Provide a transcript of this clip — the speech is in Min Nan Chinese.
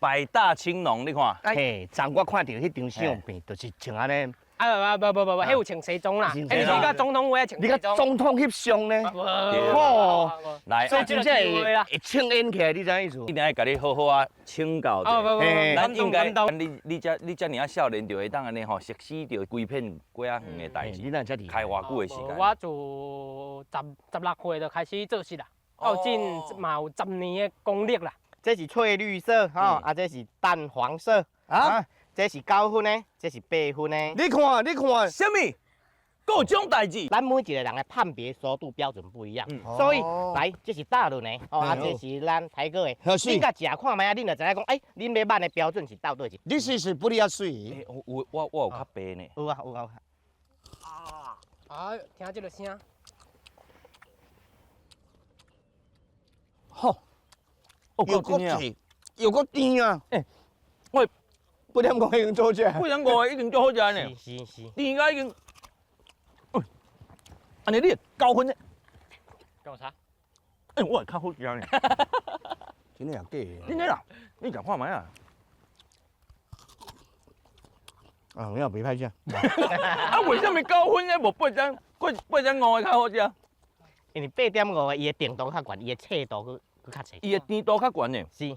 百大青農，你看，嘿，昨我看著彼張相片，就是穿按呢。啊無無無無無，彼有穿西裝啦，穿西裝。彼你佮總統會穿你佮西裝。總統翕相呢？哦，來，所以真正會穿演起來，你知影意思？一定愛共你好好啊請教哦，無無嘿無，咱應該，感動。你這爾仔少年就會當按呢吼，熟悉著規片粿仔園的代誌。你哪遮厲害？開偌久的時間？我自16歲就開始做穡啦，到今嘛有10年的功力啦。這是翠綠色，吼，啊，這是淡黃色，啊，這是9分的，這是8分的。你看，你看，啥物？各種代誌。咱每一個人的判別熟度標準不一樣，所以來，這是大輪的，哦，啊，這是咱台哥的。恁共食看覓啊，恁就知影講，欸，恁欲挽的標準是到佗一。你是是不離啊水。欸，我有較白呢。有啊有啊。啊，聽這个聲。吼，哦，又閣甜，又閣甜啊！欸，我8.5已經做食。 8.5已經足好食呢。是是是。甜甲已經。按呢你會9分呢？講啥？欸，我會較好食呢。真的抑假的？真的啦，你食看覓啊？啊，有影袂歹食。啊，為啥物9分呢？無8.5的較好食？因為8.5的，伊的甜度較懸，伊的脆度閣閣較濟。伊的甜度較懸呢。是。